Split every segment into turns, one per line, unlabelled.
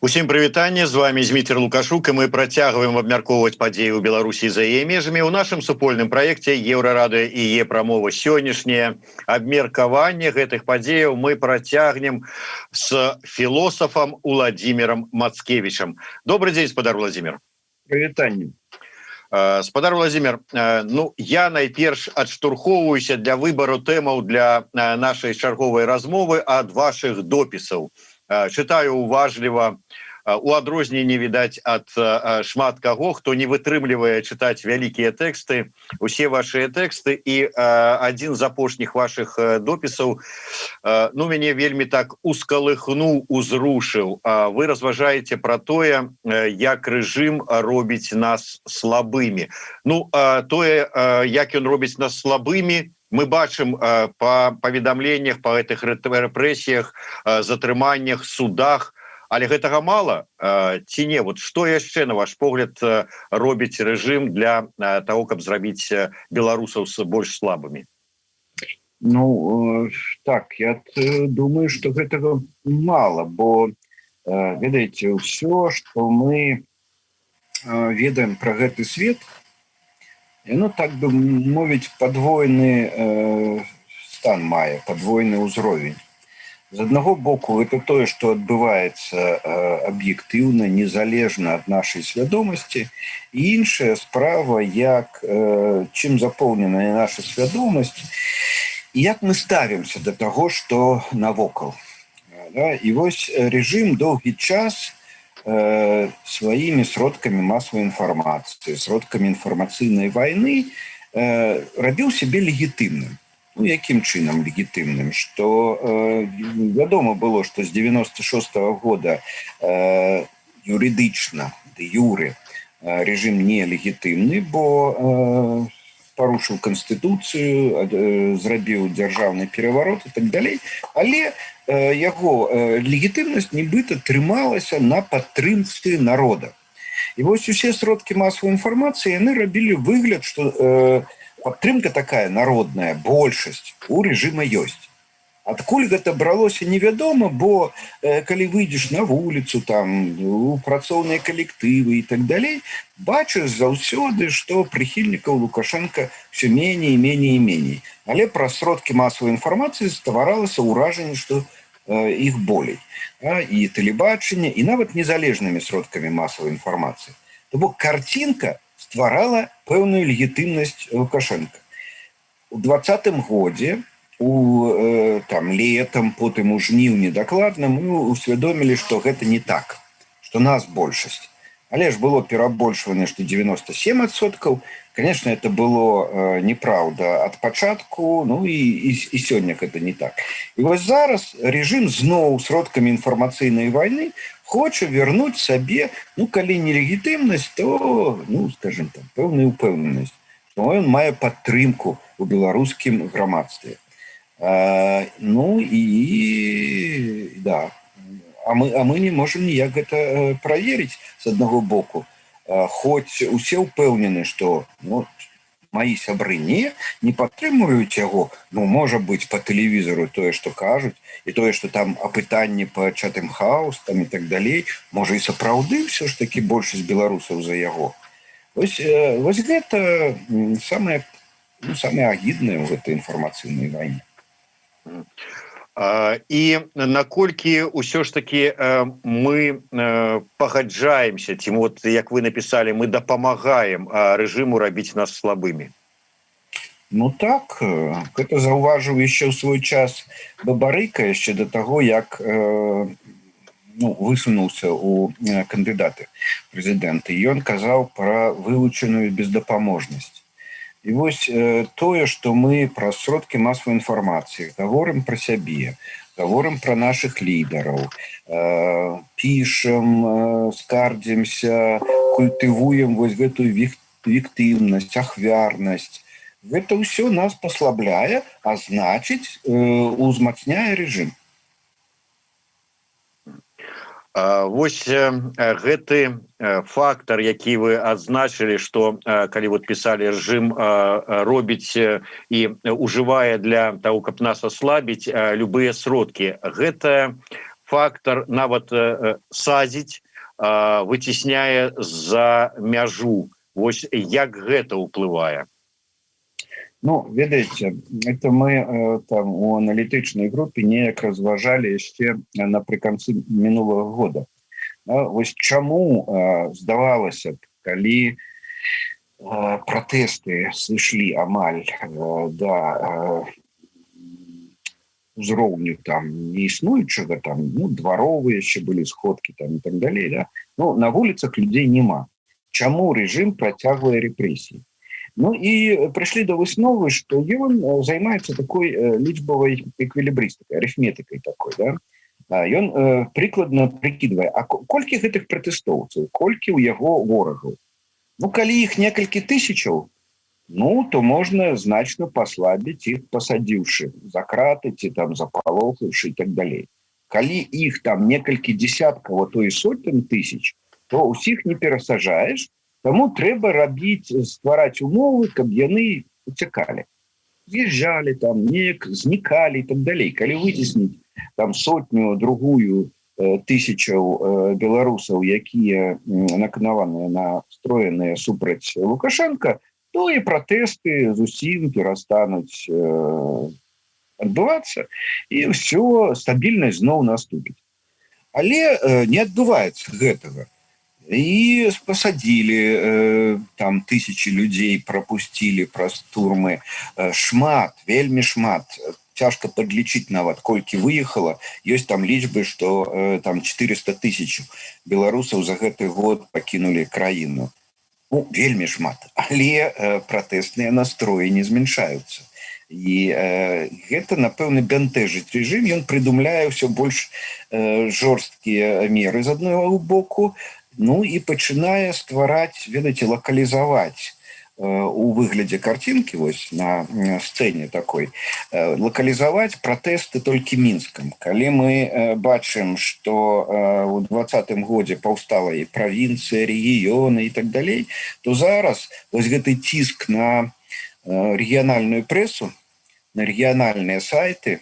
Усім прывітанне, з вами Зміцер Лукашук, і мы працягваем абмяркоўваць падзеі ў Беларусі за яе межамі ў нашым супольным праекце Еўрарадыё і Е-прамова. Сённяшняе абмеркаванне гэтых падзеяў мы працягнем с філосафам Уладзімірам Мацкевічам. Добры дзень, спадар Уладзімір.
Прывітанне.
Спадар Уладзімір, ну, я найперш адштурхоўваюся для выбару тэмаў для нашай чарговай размовы ад вашых допісаў. Чытаю уважліва, у адрозненне, відаць, ад шмат каго, хто не вытрымлівае чытаць вялікія тэксты, усе ваши тэксты. І адзін з апошніх ваших допісаў, ну, мяне вельмі так ускалыхнуў, узрушыў. Вы разважаеце про тое, як рэжым робіць нас слабымі. Ну, тое, як ён робіць нас слабымі, мы бачым по паведамленнях, по гэтых рэпрэсіях, затрыманнях, судах. Але гэтага мало ці не? Вот что яшчэ, на ваш погляд, робіць рэжым для того, каб зрабіць беларусаў больш слабымі?
Ну так, я думаю, что гэтага мало, бо, ведаеце, ўсё, что мы ведаем про гэты свет, яно, так бы мовіць, падвойны стан мае, падвойны ўзровень. З аднаго боку, это тое, што адбываецца аб'ектыўна, незалежна ад нашай свядомасці, і іншая справа, як чым запоўненая наша свядомасць і як мы ставімся до таго, што навокал. Да? І вось рэжым доўгі час сваімі сродкамі масавай інфармацыі, сродкамі інфармацыйнай вайны рабіў сябе легітымным. Ну, якім чынам легітымным? Что вядома было, что з 96 -го года юрыдычна, дэ юры, рэжым не легітымны, бо парушыў канстытуцыю, зрабіў дзяржаўны пераварот і так далей, але яго легітымнасць нібыта трымалася на падтрымцы народа. І вось усе сродкі масавай інфармацыі, яны рабілі выгляд, что падтрымка такая народная, большасць у рэжыма ёсць. Адкуль гэта бралося, невядома, бо калі выйдзеш на вуліцу, там, у працоўныя калектывы і так далей, бачыш заўсёды, што прыхільнікаў Лукашенко все меней, меней і меней. Але праз сродкі масавай інфармацыі стваралася ўражанне, што іх болей. А, і тэлебачанне, і нават незалежнымі сродкамі масавай інфармацыі. То бок карцінка стварала пэўную легітымнасць Лукашенко. У 20-м годзе, у там летом, потым у жніўні дакладна, мы усвядомілі, что гэта не так, что нас большасць. Але ж было перабольшванне, что 97%. Конечно, это было неправда ад пачатку, ну і сёння гэта не так. І вось зараз режим зноў сродкамі інфармацыйнай войны хоча вернуць сабе, ну, калі не легітымнасць, то, ну, скажем там, пэўную упэўненасць, что ён мае падтрымку у беларускім грамадстве. Ну і да, а мы не можем ніяк гэта праверыць. З аднаго боку, хоць усе ўпэўнены, что, ну, мои сябры не падтрымліваюць яго, ну, можа быть, по тэлевізору тое, что кажуць, і тое, что там апытанне по Чатэм Хаус там і так далей, можа, і сапраўды все ж таки большасць беларусаў за яго. Вось гэта самое, ну, самое агіднае ў гэтай інфармацыйнай вайне.
І наколькі ўсё ж таки мы пагаджаемся ці, вот як вы написали, мы дапамагаем рэжыму рабіць нас слабымі?
Ну так, гэта заўважыў яшчэ ў свой час Бабарыка, яшчэ да таго, як ну, высунуўся у кандыдаты прэзідэнты. Ён казаў пра вывучаную бездапаможнасць. І вось тое, што мы праз сродкі масавай інфармацыі гаворым пра сябе, гаворым пра нашых лідараў, пішам, скардзімся, культывуем вось гэтую віктымнасць, ахвярнасць. Гэта ўсё нас паслабляе, а значыць, узмацняе рэжым.
Вось гэты фактор, які вы адзначылі, что калі вот писали, рэжым робіць і ужывае для того, каб нас аслабіць, любыя сродкі, гэта фактор нават садзіць, выцісняе за мяжу. Вось як гэта ўплывае?
Ну, ведаеце, это мы там у аналітычнай групе неяк разважалі яшчэ напрыканцы мінулого года. Да, вось чаму, здавалася б, калі пратэсты сышлі амаль да узроўню там неіснуючага, там, ну, дваровыя яшчэ былі сходкі там и так далей, да? Ну, на вуліцах людзей няма, чаму рэжым працягвае рэпрэсіі? Ну і прыйшлі до высновы, что ён займаецца такой лічбавай эквілібрыстыкай, арыфметыкай такой, да? Ён прыкладна прыкідвае, а колькі гэтых пратэстоўцаў, колькі ў яго ворагаў. Ну, калі іх некалькі тысячаў, ну, то можна значна паслабіць іх, пасадзіўшы за краты ці там запалохаўшы и так далей. Калі іх там некалькі десяткаў, а то і сотен тысяч, то усіх не перасажаеш. Таму трэба рабіць, ствараць умовы, каб яны уцякалі, з'язджалі там неяк, знікалі и так далей. Калі выцесніць там сотню другую тысячаў беларусаў, якія наканаваныя, настроеныя супраць Лукашенко, то і пратэсты зусім перастануць адбывацца, і ўсё, стабільнасць зноў наступіць. Але не адбываецца гэтага, і пасадзілі там тысячи людзей, пропусцілі праз турмы шмат, вельмі шмат, цяжка падлічыць нават, колькі выехала. Ёсць там лічбы, что там 400 тысяч беларусаў за гэты год пакінулі краіну. Ну, вельмі шмат, але пратэстныя настроі не змяншаюцца, і гэта, напэўна, бянтэжыць рэжым. Ён прыдумляе ўсё больш жорсткія меры з аднаго боку, ну і пачынае ствараць, ведаеце, лакалізаваць у выглядзе карцінкі вось на сцэне такой, лакалізаваць пратэсты толькі Мінскам. Калі мы бачым, что у 20-м годзе паўстала і правінцыя, рэгіёны и так далей, то зараз вось гэты ціск на рэгіянальную прэсу, на рэгіянальныя сайты,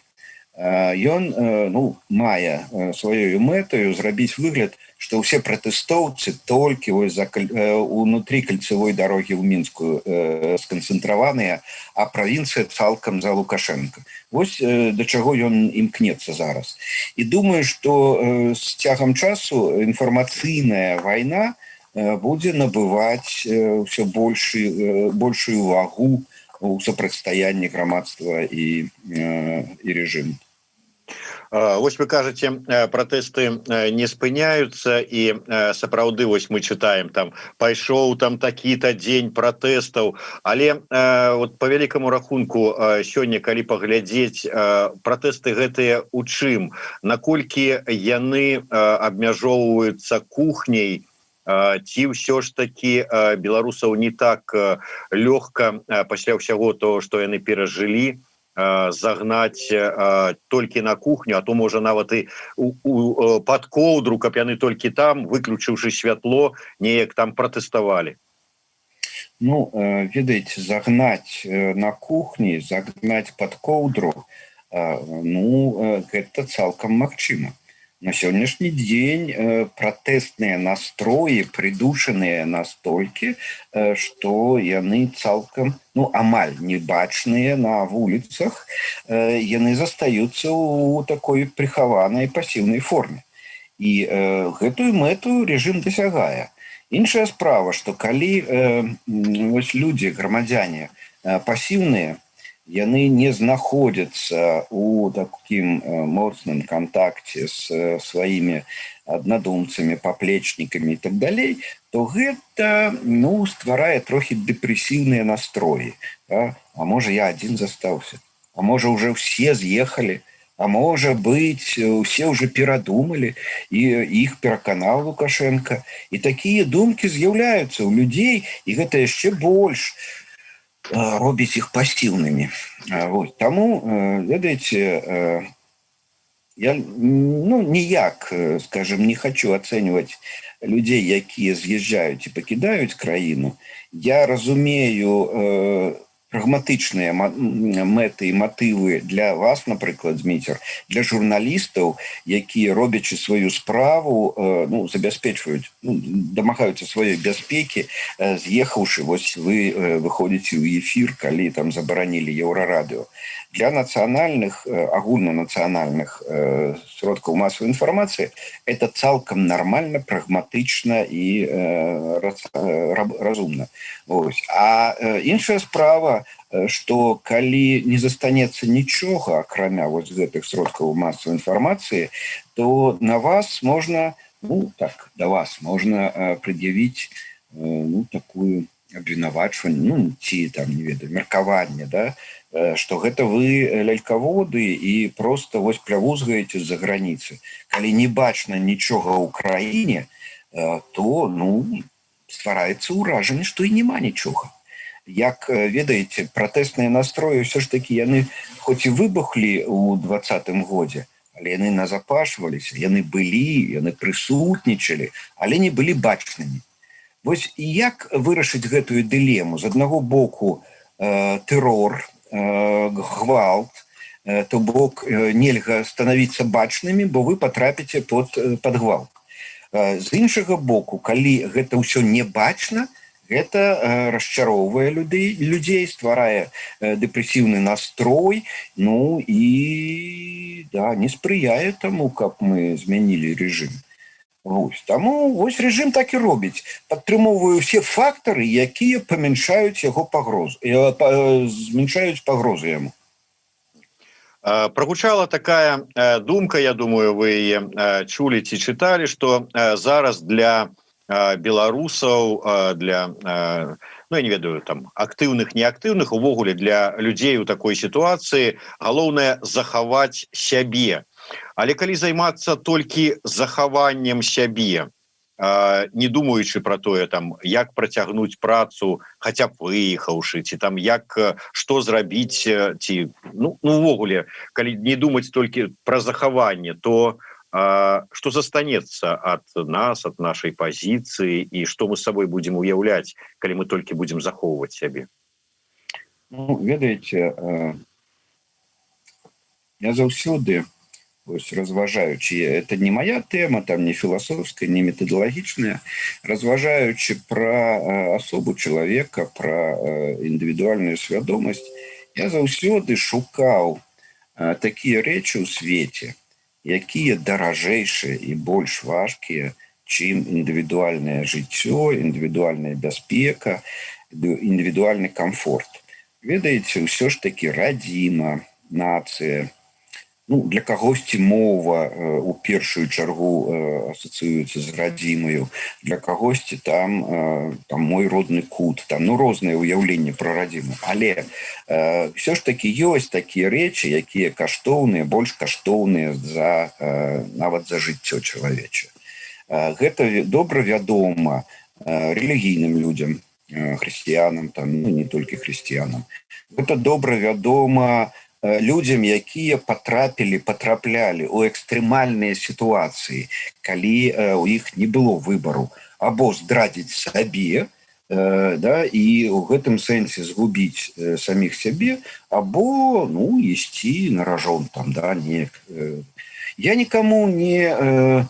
ён, ну, мае сваёю мэтаю зрабіць выгляд, что ўсе пратэстоўцы толькі вось за унутры кальцевой дарогі ў Мінску сканцэнтраваныя, а правінцыя цалкам за Лукашенко. Вось да чаго ён імкнецца зараз. І думаю, что з цягам часу інфармацыйная вайна будзе набываць ўсё большую вагу у супрацьстаянні грамадства і рэжыму.
Вось вы кажаце, пратэсты не спыняюцца, і сапраўды вось мы чытаем там, пайшоў там такі-то дзень пратэстаў, але вот по вялікаму рахунку сёння, калі паглядзець, пратэсты гэтыя у чым, наколькі яны абмяжоўваюцца кухняй ці ўсё ж таки беларусаў не так лёгка пасля ўсяго того, што яны перажылі, загнаць толькі на кухню, а то можа нават і под коўдру, каб яны толькі там, выключыўшы святло, неяк там пратэставалі?
Ну, ведаеце, загнаць на кухні, загнаць под коўдру, ну, гэта цалкам магчыма. На сённяшні дзень пратэстныя настроі прыдушаныя настолькі, што яны цалкам, ну, амаль не бачныя на вуліцах, яны застаюцца ў такой прыхаванай пасіўнай форме. І гэтую мэту режим дасягае. Іншая справа, што калі вось людзі, грамадзяне пасіўныя, яны не знаходзяцца у такім моцным кантакце з сваімі аднадумцамі, паплечнікамі і так далей, то гэта, ну, стварае трохі дэпрэсіўныя настроі, да? А можа, я адзін застаўся, а можа, уже все з'ехалі, а можа быть, усе уже перадумалі і іх пераканаў Лукашенко. І такія думкі з'яўляюцца ў людзей, і гэта яшчэ больш робіць іх пасіўнымі. Вот. Таму, ведаеце, я, ну, ніяк, скажем, не хочу ацэньваць людзей, якія з'язджаюць і пакідаюць краіну. Я разумею Прагматычныя мэты і матывы для вас, напрыклад, Зміцер, для журналістаў, якія, робячы сваю справу, ну, забяспечваюць, ну, дамагаюцца сваёй бяспекі, з'ехаўшы, вось вы выходзіце ў эфір, калі там забаранілі Еўрарадыо. Для нацыянальных, агульнанацыянальных сродкаў масавай інфармацыі это цалкам нармальна, прагматычна і разумна. Ось. А іншая справа, что калі не застанецца нічога, акрамя вось гэтых сродкаў масавай інфармацыі, то на вас можна, ну, так, да вас можна прад'явіць, ну, такую абвінавачванне, ну, ці там, не ведаю, меркаванне, да, что гэта вы лялькаводы і просто вось плявузгаеце з-за граніцы. Калі не бачна нічога ў краіне, то, ну, ствараецца ўражанне, што і няма нічога. Як ведаеце, пратэсныя настроі ўсё ж таки, яны хоць і выбухлі ў 20-м годзе, але яны назапашваліся, яны былі, яны прысутнічалі, але не былі бачнымі. Вось і як вырашыць гэтую дылему? З аднаго боку, тэрор, гвалт, то бок нельга станавіцца бачнымі, бо вы патрапіце под гвалт. З іншага боку, калі гэта ўсё не бачна, гэта расчароўвае людзей, стварае дэпрэсіўны настрой, ну і да, не спрыяе таму, каб мы змянілі рэжым. Вось. Таму вось рэжым так і робіць: падтрымоўвае ўсе фактары, якія памяншаюць яго пагрозу, змяншаюць пагрозу яму.
Прогучала такая думка, я думаю, вы яе чулі ці чыталі, что зараз для беларусаў, для, ну, я не ведаю, там, актыўных, неактыўных, увогуле для людзей у такой сітуацыі галоўнае захаваць сябе. Але калі займацца толькі захаваннем сябе, не думаючы про тое, там, як працягнуць працу, хотя б выехаўшы, ці там як, что зрабіць, ці ну увогуле, калі не думаць толькі про захаванне, то что застанецца от нас, от нашай пазіцыі, і что мы с собой будем уяўляць, калі мы толькі будем захоўваць сябе?
Ну, ведаеце, я заўсёды ось, разважаючы, это не моя тэма там, не філасофская, не метадалагічная, разважаючы про асобу чалавека, про індывідуальную свядомасць, я заўсёды шукаў такія рэчы ў свеце, якія даражэйшыя і больш важкія, чым індывідуальнае жыццё, індывідуальная бяспека, індывідуальны комфорт. Ведаеце, ўсё ж таки радзіма, нацыя, ну, для кагосьці мова у першую чаргу асацыюецца з радзімаю, для кагосьці там мой родны кут там, ну, розныя ўяўленні пра радзіму, але все ж таки ёсць такія рэчы, якія каштоўныя, больш каштоўныя за нават за жыццё чалавечае. Гэта добра вядома рэлігійным людзям, хрысціянам там, ну, не толькі хрысціянам, гэта добра вядома людзям, якія патрапілі, патраплялі ў экстрэмальныя сітуацыі, калі у іх не было выбару: або здрадзіць сабе, да, і ў гэтым сэнсе згубіць саміх сябе, або, ну, ісці на ражон там, да, неяк. Я никому не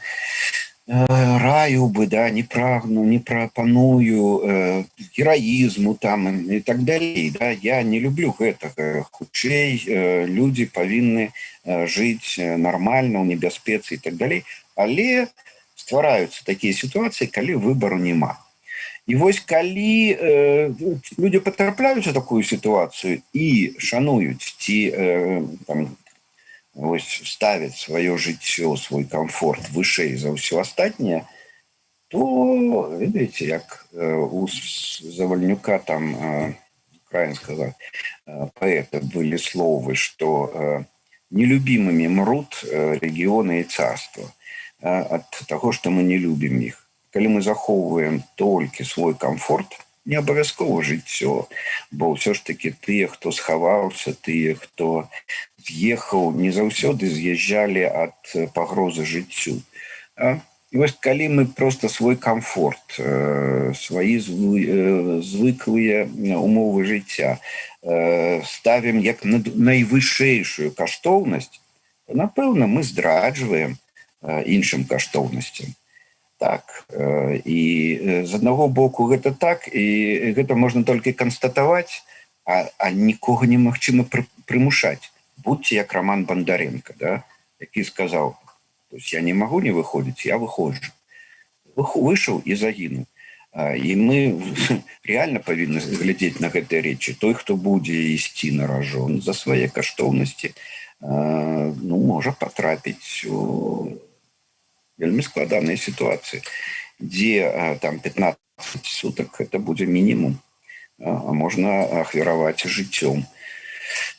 раю бы, да, не прагну, не прапаную гераізму там і так далей, да, я не люблю гэтага. Хутчэй людзі павінны жыць нармальна ў небяспецы і так далей, але ствараюцца такія сітуацыі, калі выбару няма. І вось калі людзі патрапляюць у такую сітуацыю і шануюць ці там, вось, ставяць сваё жыццё, свой комфорт вышэй за ўсё астатняе, то, ведаеце, як у Завальнюка там, украінскага паэта, былі словы, что нелюбимыми мрут регионы и царства от того, что мы не любим их. Калі мы захоўваем толькі свой комфорт, не абавязкова жыццё, бо ўсё ж таки тыя, хто схаваўся, тыя, хто з'ехаў, не заўсёды з'язджалі ад пагрозы жыццю. А? І вось калі мы просто свой комфорт, свои звыклыя умовы жыцця ставім як найвышэйшую каштоўнасць, то, напэўна, мы здраджваем іншым каштоўнасцям. Так, і з аднаго боку гэта так, і гэта можна толькі канстатаваць, а нікога немагчыма прымушаць. Будьте як Роман Бондаренко, да, які сказаў: «То есть я не могу не выходзіць, я выходжу». Выйшаў і загінуў. І мы реально павінны глядзець на гэтыя рэчы. Той, хто будзе ісці на ражон за свае каштоўнасці, ну, можа патрапіць у вельмі складаныя сітуацыі, дзе там 15 сутак это будзе мінімум, а можна ахвяраваць жыццём.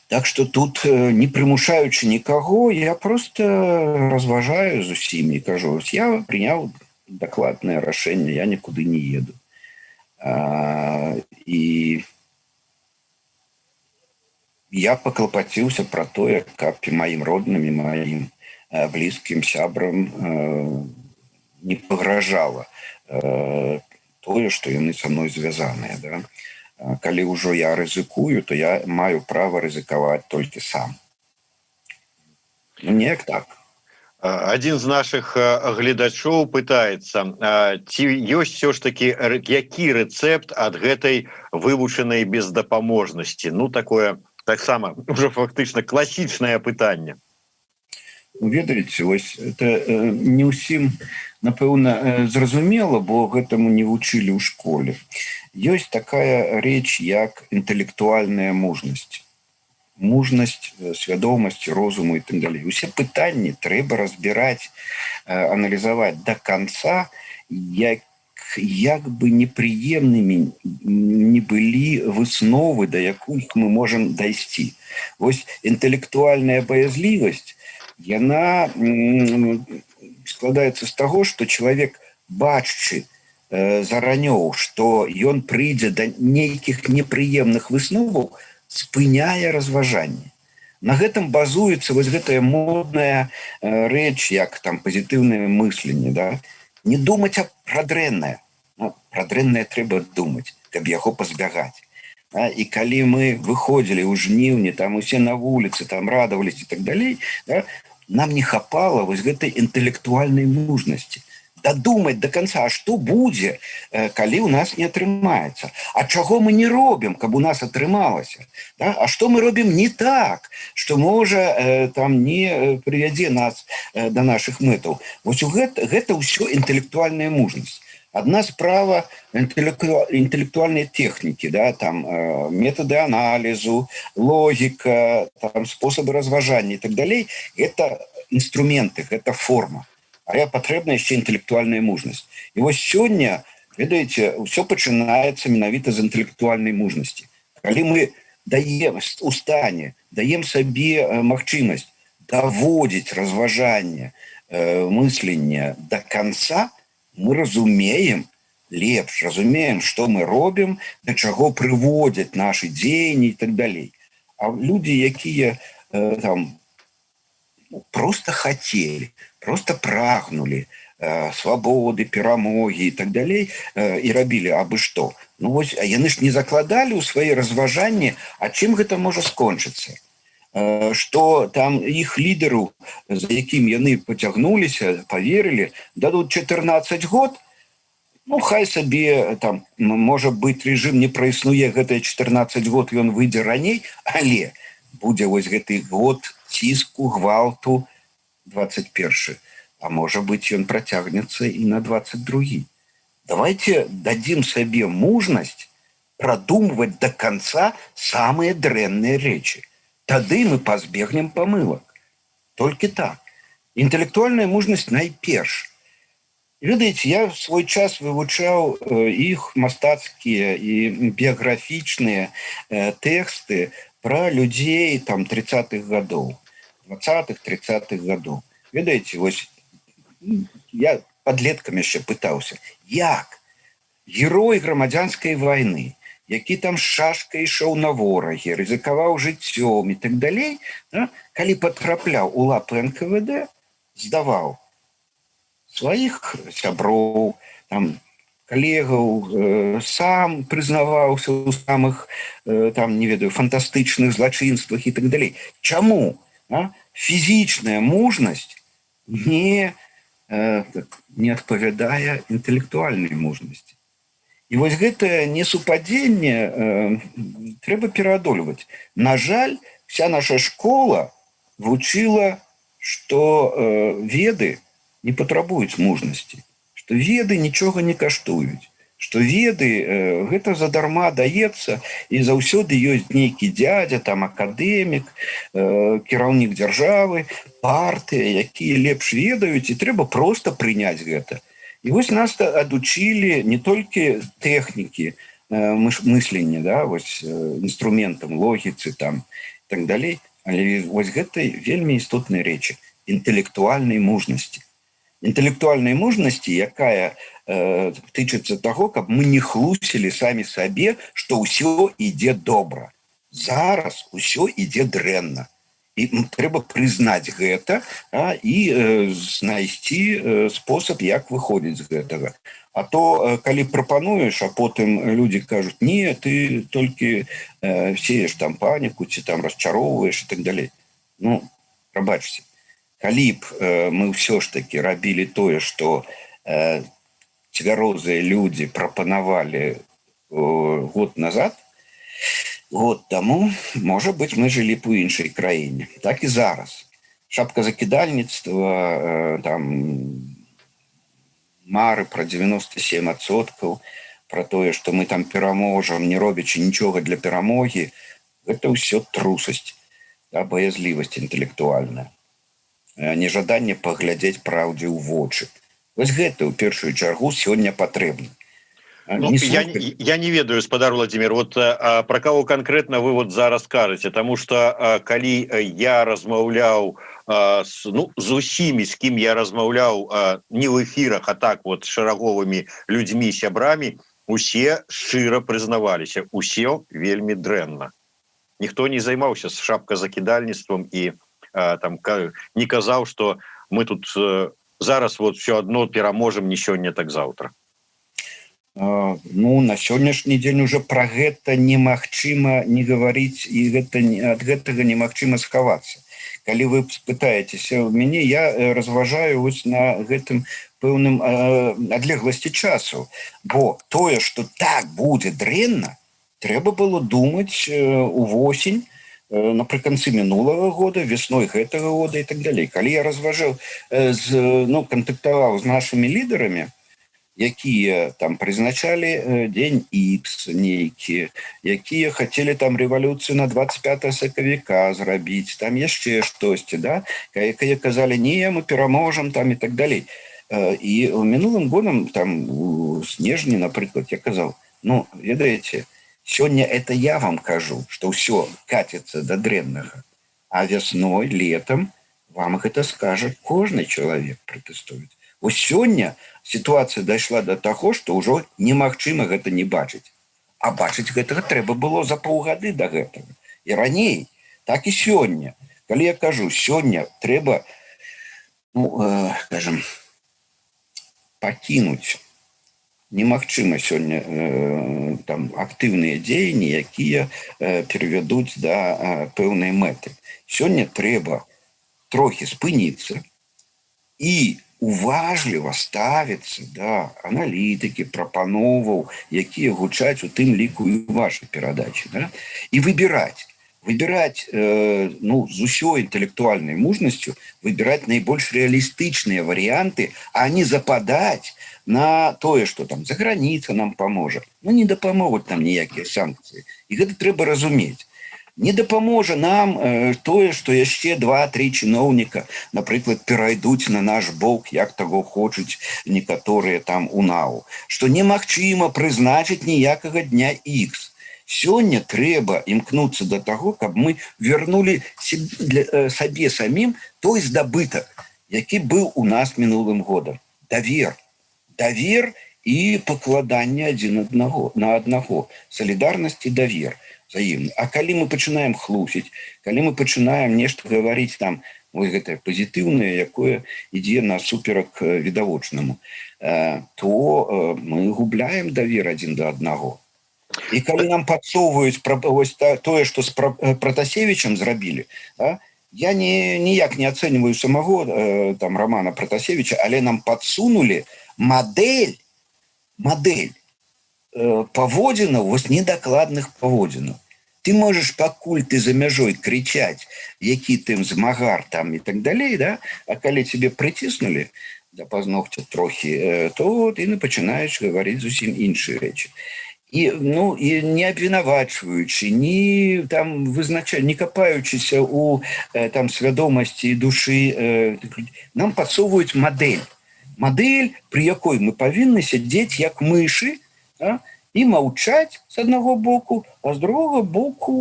Так что тут, не прымушаючы нікаго, я просто разважаю з усімі, кажу: я прыняў дакладнае рашэнне, я нікуды не еду. І я паклапаціўся пра тое, каб і маім родным, і маім блізкім сябрам не пагражала тое, што яны са мной звязаныя. Да? Калі ўжо я рызыкую, то я маю права рызыкаваць толькі сам. Ну, неяк так.
Адзін з наших гледачоў пытаецца, ці ёсць все ж таки які рэцэпт ад гэтай вывучанай бездапаможнасці. Ну, такое таксама уже фактычна класічнае пытанне.
Ведаеце, вось это не ўсім, напэўна, зразумела, бо гэтаму не вучылі ў школе. Ёсць такая рэч, як інтэлектуальная мужнасць, мужнасць свядомасці, розуму і так далей. Усе пытанні трэба разбіраць, аналізаваць до конца, як бы непрыемнымі не былі высновы, да якіх мы можем дайсці. Вось інтэлектуальная баязлівасць, яна складаецца з таго, что чалавек, бачачы заранёў, что ён прыйдзе да нейкіх непрыемных высноваў, спыняе разважанне. На гэтым базуецца вось гэтая модная рэч, як там пазітыўнае мысленне, да? Не думаць пра дрэннае. Ну, пра дрэннае трэба думаць, каб яго пазбягаць. Да? І калі мы выходзілі ў жніўні, там усе на вуліцы там радавались і так далей, да? Нам не хапала вось гэтай інтэлектуальнай мужнасці дадумаць до конца, что будзе, калі у нас не атрымаецца, а чаго мы не робім, каб у нас атрымалася, да? А что мы робім не так, что можа там не прывядзе нас до наших мэтаў. Вот гэта ўсё інтэлектуальная мужнасць. Одна справа інтэлектуальныя тэхнікі, да, там методы аналізу, логіка, там способы разважання и так далей, это інструменты, гэта форма. Але патрэбна яшчэ інтэлектуальная мужнасць. І вось сёння, ведаеце, ўсё пачынаецца менавіта з інтэлектуальнай мужнасці. Калі мы даем у стане, даем сабе магчымасць даводзіць разважанне, мысленне до конца, мы разумеем лепш, разумеем, что мы робім, да чаго прыводзяць наши дзеянні і так далей. А людзі, якія там, ну, просто хотели, просто прагнули свабоды, перамогі і так далей, і рабілі абы што. Ну вось, а яны ж не закладалі ў свае разважанні, а чым гэта можа скончыцца, что там іх лідару, за якім яны поцягнуліся, поверылі, дадут 14 год. Ну, хай сабе там, можа быть, режим не праіснуе гэтыя 14 год, ён выйдзе раней, але будзе вось гэты год ціску, гвалту, 21, а можа быть, ён працягнецца і на 22. Давайте дадим сабе мужнасць продумывать до конца самые дрэнныя рэчы, тады мы пазбегнем памылак. Толькі так. Інтэлектуальная мужнасць найперш. Ведаеце, я в свой час вывучаў іх мастацкія і біяграфічныя тэксты пра людзей там 30-х гадоў, 20-х, 30-х гадоў. Ведаеце, вось я подлеткам яшчэ пытаўся, як герой грамадзянскай войны, які там з шашкай ішоў на ворагі, рызыкаваў жыццём і так далей, да, калі патрапляў у лапы НКВД, здаваў сваіх сяброў, там, калегаў, сам прызнаваўся ў самых там, не ведаю, фантастычных злачынствах і так далей. Чаму? А? Фізічная мужнасць не адпавядае інтэлектуальнай мужнасці. І вось гэтае несупадзенне трэба пераадольваць. На жаль, вся наша школа вучыла, што веды не патрабуюць мужнасці, што веды нічога не каштуюць, што веды гэта задарма даецца, і заўсёды ёсць нейкі дядя, там, акадэмік, кіраўнік дзяржавы, партыя, якія лепш ведаюць, і трэба проста прыняць гэта. І вось нас адучылі не толькі тэхнікі мыслення, да, вось, інструментам логіцы там, так далей, але вось гэтай вельмі істотнай рэчы — інтэлектуальнай мужнасці. Інтэлектуальнай мужнасці, якая тычыцца таго, каб мы не хлусілі самі сабе, што ўсё ідзе добра. Зараз усё ідзе дрэнна. І трэба прызнаць гэта і знайсці спосаб, як выходзіць з гэтага. А то калі прапануеш, а потым людзі кажуць: «Не, ты толькі сееш там паніку ці там расчароўваеш» і так далей. Ну, прабачце, калі б мы ўсё ж таки рабілі тое, што цвярозыя людзі прапанавалі год назад, год таму, можа быть, мы жылі б у іншай краіне. Так і зараз шапказакідальніцтва, там, мары про 97%, про тое, что мы там пераможам, не робячы нічога для перамогі, гэта ўсё трусасць, да, баязлівасць інтэлектуальная, нежаданне паглядзець праўдзе ў вочы. Вось гэта ў першую чаргу сёння патрэбна.
Ну,
не
я не ведаю, спадар Владимир, вот про кого конкретно вы вот зараз кажаце, тому что калі я размаўляў ну, з усімі, з кім я размаўляў, не в эфирах, а так вот, шараговымі людзьмі, сябрамі, усе шчыра прызнаваліся: усе вельмі дрэнна. Ніхто не займаўся з шапказакідальніцтвам і там не казаў, что мы тут зараз вот все одно пераможам, не сёння, так завтра.
Ну, на сённяшні дзень уже пра гэта немагчыма не гаварыць, і гэта ад гэтага немагчыма схавацца. Калі вы спытаецеся ў мяне, я разважаю вось на гэтым пэўным адлегласці часу, бо тое, что так будзе дрэнна, трэба было думаць увосень, напрыканцы мінулага года, весной гэтага года і так далей. Калі я разважаў з ну, кантактаваў з нашымі лідарамі, якія там прызначалі дзень X нейкі, якія хацелі там рэвалюцыю на 25 сакавіка зрабіць, там яшчэ штосьці, да, якія казалі: «Не, мы пераможам» там і так далей. І ў мінулым годам, там, у снежні, напрыклад, я казаў: «Ну, ведаеце, сёння это я вам кажу, что ўсё каціцца да дрэннага, а вясной, летом вам гэта скажа кожны чалавек пратэстуюць». Вось сёння сітуацыя дайшла до таго, што ўжо немагчыма гэта не бачыць. А бачыць гэтага трэба было за паўгады да гэтага і раней. Так і сёння. Калі я кажу, сёння трэба, ну, скажем, пакінуць, немагчыма сёння там актыўныя дзеянні, якія перавядуць да пэўнай мэты. Сёння трэба трохі спыніцца і уважліва ставіцца да аналітыкі, прапановаў, якія гучаць, у тым ліку і вашай перадачы, да? І выбіраць, ну, з усёй інтэлектуальнай мужнасцю выбіраць найбольш рэалістычныя варыянты, а не западаць на тое, что там за граніца нам паможа. Ну, не дапамогуць нам ніякія санкцыі, і гэта трэба разумець. Не дапаможа нам тое, што яшчэ два-тры чыноўніка, напрыклад, перайдуць на наш бок, як таго хочуць некаторыя там у НАУ, што немагчыма прызначыць ніякага дня X. Сёння трэба імкнуцца да таго, каб мы вярнулі сабе самім той здабытак, які быў у нас мінулым годам: давер, давер і пакладанне адзін аднаго на аднаго, салідарнасць і давер взаимны. А калі мы пачынаем хлусіць, калі мы пачынаем нешта гаварыць там Вось гэтае пазітыўнае, якое ідзе насуперак відавочнаму, то мы губляем давер адзін да аднаго. І калі нам падсоўваюць вось тое, што з Пратасевічам зрабілі, да? Я ніяк не ацэньваю самого там Романа Пратасевіча, але нам падсунулі мадэль паводзінаў, вось недакладных паводзінаў. Ты можешь, пакуль ты за мяжой, крычаць, які ты змагар там і так далей, да? А калі тебе прыціснулі да пазногця трохі, то ты пачынаеш гаварыць зусім іншыя рэчы. І, ну, і не абвінавачваючы, не там вызнача, не капаючыся у там свядомасці і душы, нам падсоўваюць мадэль, пры якой мы павінны сядзець, як мышы, да, і маўчаць з аднаго боку, а з другога боку,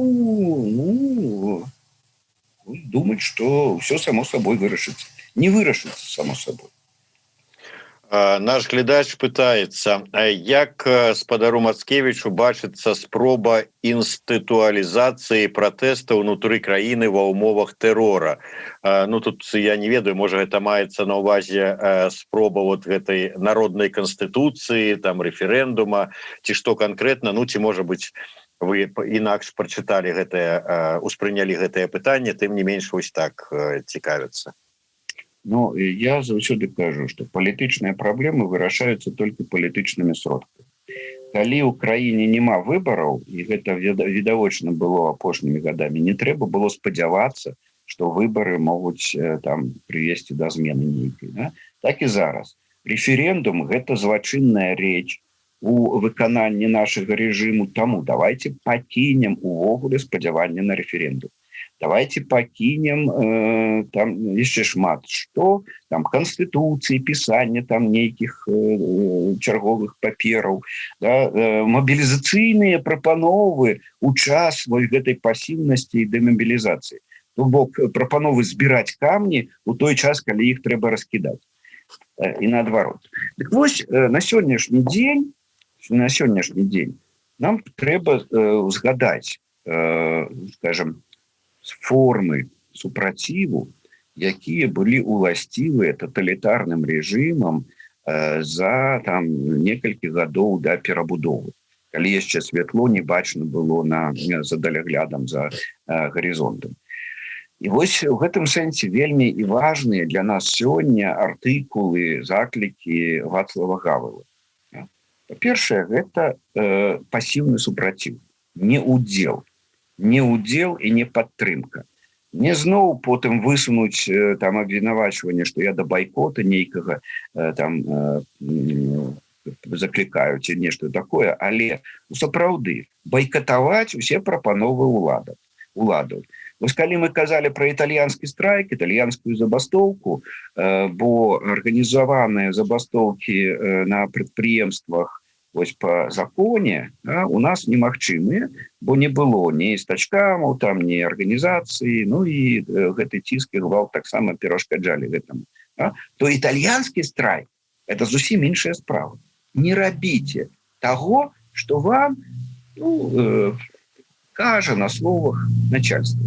ну, думаць, что ўсё само сабой вырашыцца. Не вырашыцца само сабой.
Наш глядач пытаецца, як спадару Мацкевічу бачыцца спроба інстытуалізацыі пратэста ўнутры краіны ва ўмовах тэрора? Ну, тут я не ведаю, можа, гэта маецца на увазе спроба вот гэтай народнай канстытуцыі, там, рэферэндума ці што канкрэтна. Ну, ці, можа быть, вы інакш прачыталі гэтае, успрынялі гэтае пытанне, тым не менш вось так цікавіцца.
Ну, я заўсёды кажу, што палітычныя праблемы вырашаюцца толькі палітычнымі сродкамі. Калі ў краіне няма выбараў, і гэта відавочна было апошнімі гадамі, не трэба было спадзявацца, што выбары могуць там прывесці да змены нейкай. Да? Так і зараз. Рэферэндум — гэта злачынная рэч у выкананні нашага рэжыму, таму давайте пакінем увогуле спадзяванне на рэферэндум. Давайте пакінем там яшчэ шмат что там, канстытуцыі, пісання там нейкіх чарговых папераў, да, мабілізацыйныя прапановы у час вось гэтай пасіўнасці і дэмабілізацыі. То бок прапановы збіраць камні у той час, калі іх трэба раскідаць, і наадварот. Дык вось, на сённяшні дзень нам трэба узгадаць, скажем, формы супраціву, якія былі уласцівыя таталітарным рэжымам за там некалькі гадоў да перабудовы, калі яшчэ святло не бачна было на за даляглядам, за гарызонтам. І вось у гэтым сэнсе вельмі і важныя для нас сёння артыкулы, заклікі Вацлава Гавела. Па-першае, гэта пасіўны супраціў, не удзел і не падтрымка. Не зноў потым высунуць там абвінавачванне, што я да байкота нейкага там заклікаю ці нешта такое, але сапраўды байкатаваць усе прапановы уладаў. Вось калі мы казалі про італьянскі страйк, італьянскую забастоўку, бо арганізаваныя забастоўкі на прадпрыемствах вось по законе, да, у нас немагчымыя, бо не было ні стачкаму там, ні арганізацыі, ну і гэты ціск і гвалт таксама перашкаджалі гэтаму, да? То італьянскі страйк — это зусім іншая справа. Не рабіце того, что вам, ну, кажа на словах начальства,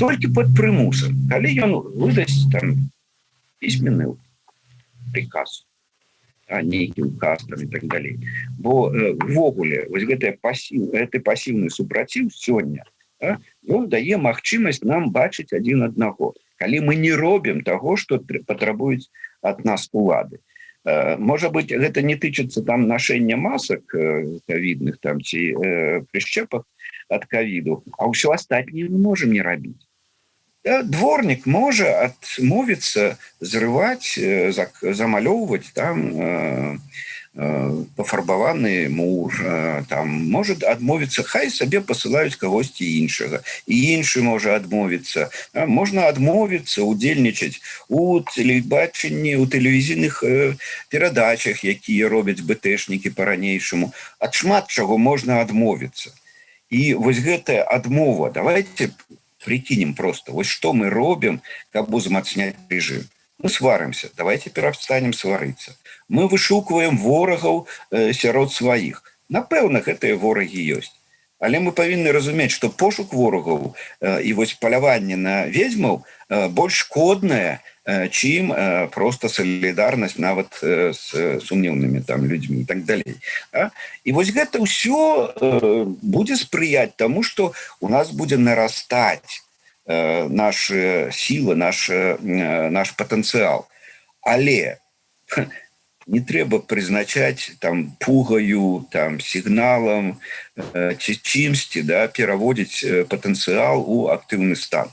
толькі под прымусам, калі ён выдасць там письменный приказ, нейкі указ там і так далей. Бо увогуле вось гэтая пасіў гэты пасіўны супраціў сёння, да, ён дае магчымасць нам бачыць адзін аднаго, калі мы не робім таго, что патрабуюць ад нас улады. Можа быть, гэта не тычыцца там нашэння масак кавідных там ці прышчэпах ад кавіду, а ўсё астатняе мы можем не рабіць. Да, дворнік можа адмовіцца зрываць, замалёўваць там пафарбаваны мур, там может адмовіцца, хай сабе пасылаюць кагосьці іншага, і іншы можа адмовіцца. Можна адмовіцца удзельнічаць у тэлебачанні, у тэлевізійных перадачах, якія робяць бэтэшнікі по-ранейшаму. Ад шмат чаго можна адмовіцца. І вось гэтая адмова, давайте прикинем просто, вось что мы робім, каб узмацняць режим. Мы сварымся, давайте перастанем сварыцца. Мы вышукваем ворагаў сярод сваіх. Напэўна, гэтыя ворагі ёсць. Але Але мы павінны разумець, что пошук ворагаў і вось паляванне на ведзьмаў больш шкоднае, чым просто салідарнасць нават з сумнеўнымі там людзьмі і так далей, а? І вось гэта ўсё будзе спрыяць тому, что у нас будзе нарастаць наша сила, наш патэнцыял. Але не трэба прызначаць там пугаю, там сігналам ці чымсьці, да, пераводзіць патэнцыял у актыўны стан.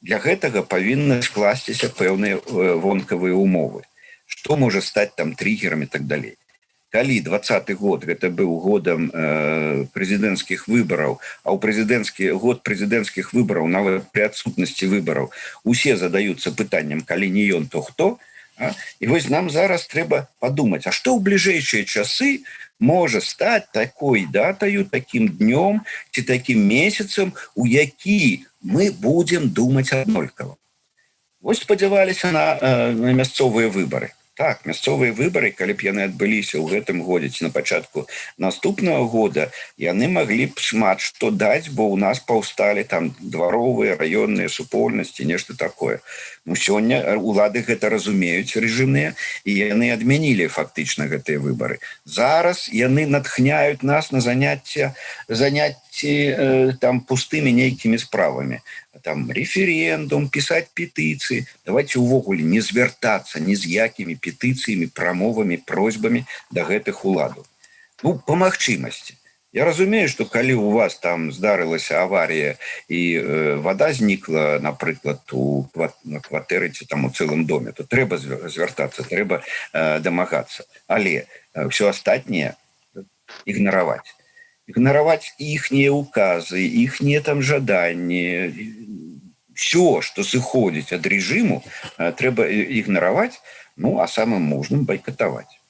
Для гэтага павінны скласціся пэўныя вонкавыя умовы, что можа стаць там триггером и так далей. Калі 20-ы год гэта быў годам прэзідэнцкіх выбараў, а ў прэзідэнцкі год прэзідэнцкіх выбараў, нават пры адсутнасці выбараў, усе задаюцца пытанням: калі не ён, то хто? А? І вось нам зараз трэба падумаць, а што ў бліжэйшыя часы можа стаць такой датаю, таким днём ці таким месяцам, у які мы будем думаць аднолькава? Вось спадзяваліся на мясцовыя выбары. Так, мясцовыя выбары, калі б яны адбыліся ў гэтым годзе ці на пачатку наступнага года, яны маглі б шмат што даць, бо ў нас паўсталі там дваровыя, раённыя супольнасці, нешта такое. Ну, сёння улады гэта разумеюць, рэжымныя, і яны адмянілі фактычна гэтыя выбары. Зараз яны натхняюць нас на заняцці там пустымі нейкімі справамі, там референдум, пісаць петыцыі. Давайте увогуле не звяртацца ні з якімі петыцыямі, прамовамі, просьбамі да гэтых уладаў. Ну, по магчымасці. Я разумею, что калі у вас там здарылася аварія і вода знікла, напрыклад, на кватэры ці там у цэлым доме, то трэба звяртацца, трэба дамагацца. Але все астатняе ігнараваць, ігнараваць іхнія указы, іхнія там жаданні, все, что сыходзіць ад рэжыму, трэба ігнараваць, ну а самым мужным байкатаваць.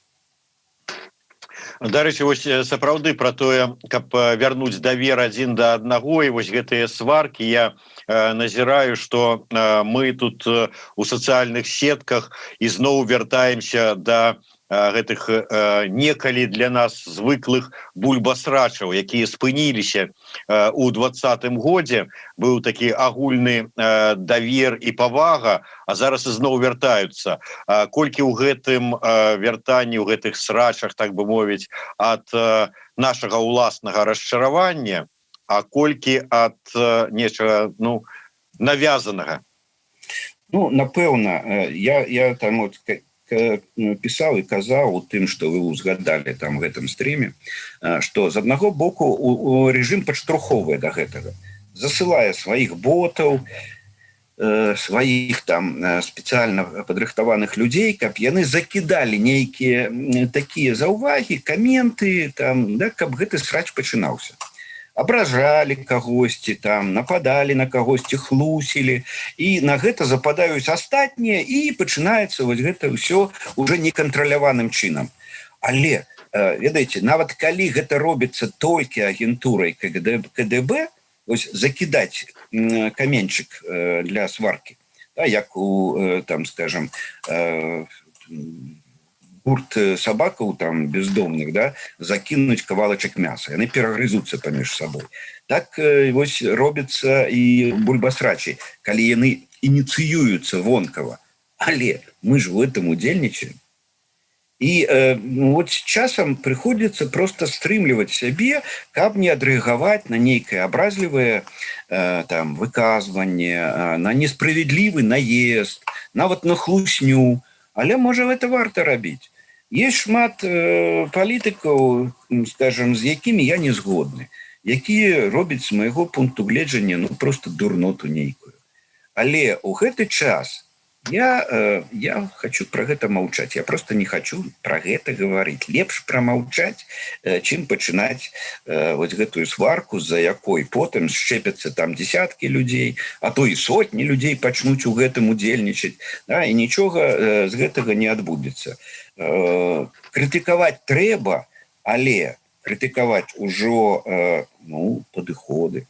Дарэчы, вось сапраўды пра тое, каб вярнуць давер адзін да аднаго, і вось гэтыя сваркі, я назіраю, что мы тут у сацыяльных сетках ізноў вяртаемся да гэтых некалі для нас звыклых бульбасрачаў, якія спыніліся у 20-м годзе. Быў такі агульны давер і павага, а зараз ізноў вяртаюцца. Колькі ў гэтым вяртанні, ў гэтых срачах, так бы мовіць, ад нашага ўласнага расчаравання, а колькі ад нечага, ну, навязанага?
Ну, напэўна, я там вот пісаў і казаў у тым, что вы узгадалі там гэтым стрыме, что з аднаго боку у рэжым падштурхоўвае до гэтага, засылае сваіх ботаў, сваіх там спецыяльна падрыхтаваных людзей, каб яны закідалі нейкія такія заўвагі, каменты там, да, каб гэты срач пачынаўся, абражалі кагосьці там, нападалі на кагосьці, хлусілі, і на гэта западаюць астатнія, і пачынаецца вось гэта ўсё уже некантраляваным чынам. Але ведаеце, нават калі гэта робіцца толькі агентурай КД, КДБ, ось закідаць каменьчык для сваркі, да, як у там, скажем, гурт сабакаў там бездомных, да, закінуць кавалачак мяса, яны перагрызуцца паміж сабой. Так вось робіцца і бульбасрачы, калі яны ініцыююцца вонкава. Але мы ж в этом удзельнічаем. І ну, вот часам прыходзіцца просто стрымліваць сябе, каб не адрэагаваць на нейкае абразлівае там выказванне, на несправядлівы наезд, нават на хлусню. Але можа, это варта рабіць. Есть шмат палітыкаў, скажем, з якімі я не згодны, якія робяць з майго пункту гледжання, ну, просто дурноту нейкую. Але у гэты час я хочу про гэта маўчаць. Я просто не хочу про гэта гаварыць. Лепш прамаўчаць, чым пачынаць вось гэтую сварку, за якой потым шчэпяцца там десяткі людзей, а то і сотні людзей пачнуць у гэтым удзельнічаць, да, і нічога з гэтага не адбудзецца. Крытыкаваць трэба, але крытыкаваць ужо ну, падыходы,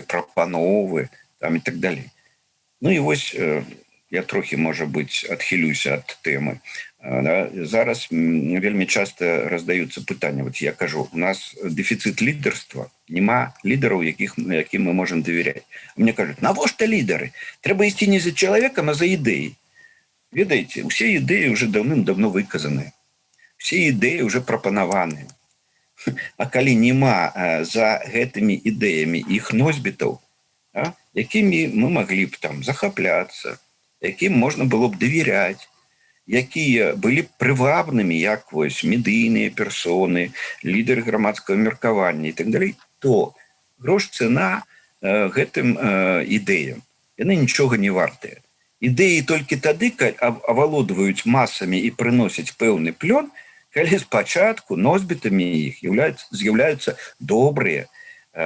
прапановы там і так далей. Ну і вось я трохі, можа быць, адхілюся ад тэмы. Да? Зараз вельмі часто раздаюцца пытанні. Вот я кажу: у нас дэфіцыт лідарства, няма лідараў, якім мы можем доверять. Мне кажуць: «Навошта лідары? Трэба ісці не за чалавекам, а за ідэяй». Ведаеце, усе ідэі уже даўным-давно выказаны, все ідэі уже прапанаваны. А калі няма за гэтымі ідэямі іх носьбітаў, да, якімі мы маглі б там захапляцца, якім можна было б давяряць, якія былі б прывабнымі як вось медыйныя персоны, лідары грамадскага меркавання і так далей, то грош цена гэтым ідэям, яны нічога не вартыя. Ідэі толькі тады авалодваюць масамі і прыносяць пэўны плён, калі спачатку носьбітамі іх з'яўляюцца добрыя,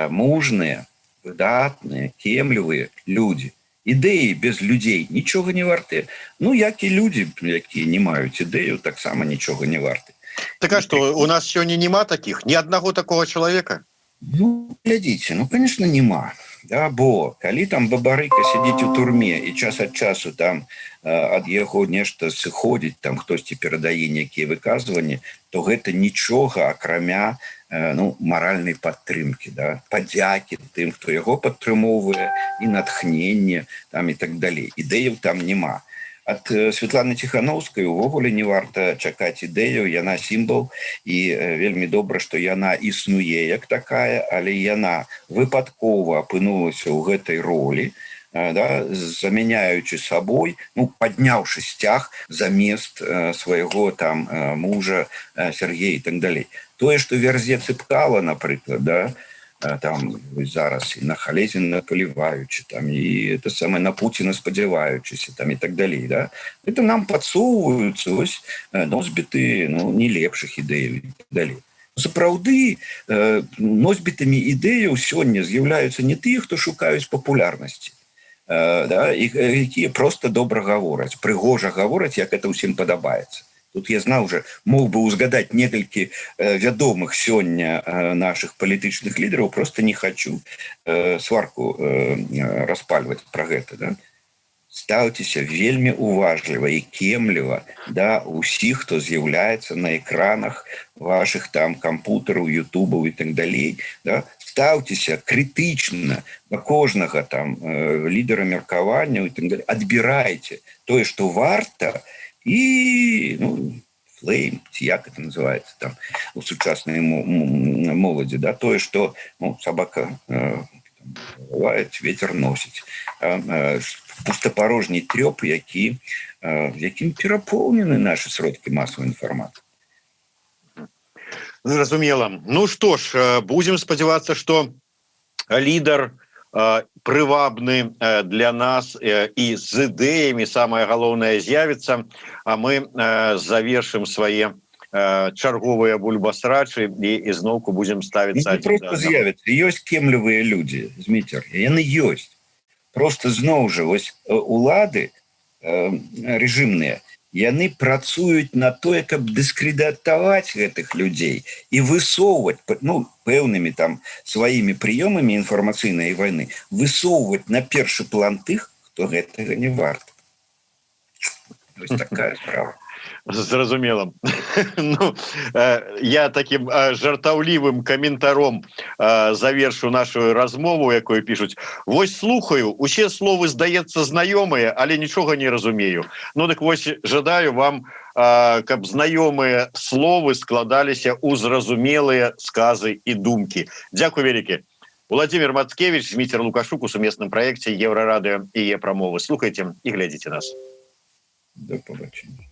мужныя, выдатныя, кемлівыя людзі. Ідэі без людзей нічога не вартыя. Ну, як і людзі, якія не маюць ідэю, таксама нічога не варты.
Так а что, у нас сёння няма таких, ни одного такого человека?
Ну, глядзіце, ну, конечно, няма, да, бо калі там Бабарыка сядзіць у турме і час ад часу там ад яго нешта сыходзіць, там хтосьці перадае нейкія выказванні, то гэта нічога, акрамя ну, маральнай падтрымкі, да, падзякі тым, хто яго падтрымоўвае, і натхненне там і так далей. Ідэяў там няма. Ад Светланы Ціхановскай увогуле не варта чакаць ідэю, яна сімвал, і вельмі добра, што яна існуе як такая, але яна выпадкова апынулася ў гэтай ролі, да, замяняючы сабой, ну, падняўшы сцяг замест свайго там мужа Сергея і так далей. Тое, што вярзе Цапкала, напрыклад, да, там зараз і на Халезіна паліваючы, там і это самое, на Пуціна спадзяваючыся там і так далей, да, это нам падсоўваюцца ось носьбіты, ну, не лепшых ідэяў і так далей. Сапраўды, носьбітамі ідэяў сёння з'яўляюцца не тыя, хто шукаюць папулярнасці, да, і якія просто добра гавораць, прыгожа гавораць, як это ўсім падабаецца. Тут я знаў уже, мог бы узгадаць некалькі вядомых сёння наших палітычных лідараў, просто не хочу сварку распальваць про гэта. Да? Стаўцеся вельмі уважліва і кемліва да усіх, хто з'яўляецца на экранах ваших там кампутараў, ютубаў і так далей. Да? Стаўцеся крытычна да кожнага там лідара меркавання і так далее. Адбірайце тое, што варта, і, ну, флейм, ці як это называется там у сучаснай моладзі, да, тое, что, ну, собака лает, ветер носит, пустапарожні трёп, які якім перапоўнены наши сродкі масавай інфармацыі.
Зразумела. Ну что ж, будем спадзявацца, что лідар прывабны для нас і з ідэямі, самае галоўнае, з'явіцца. А мы завершым свае чарговыя бульбасрачы і ізноўку будем ставіцца.
Просто з'явіцца. Ёсць кемлівыя людзі, Зміцер, яны ёсць. Просто зноў жа вось улады рэжымныя, яны працуюць на тое, каб дыскрэдытаваць гэтых людзей і высоўваць, ну, пэўнымі там сваімі прыёмамі інфармацыйнай вайны высоўваць на першы план тых, хто гэтага не варт. Вось такая справа.
Зразумела. Ну, я таким жартаўлівым каментаром завершу нашу размову, якую пишуць: «Вось слухаю, усе словы, здаецца, знаёмыя, але нічога не разумею». Ну дык вось, жадаю вам, каб знаёмыя словы складаліся ў зразумелыя сказы і думкі. Дзякуй вялікі. Владимир Мацкевич, Зміцер Лукашук у сумесным праекце Еўрарадыё і Прамовы. Слухайте і глядзіце нас.
До побачення.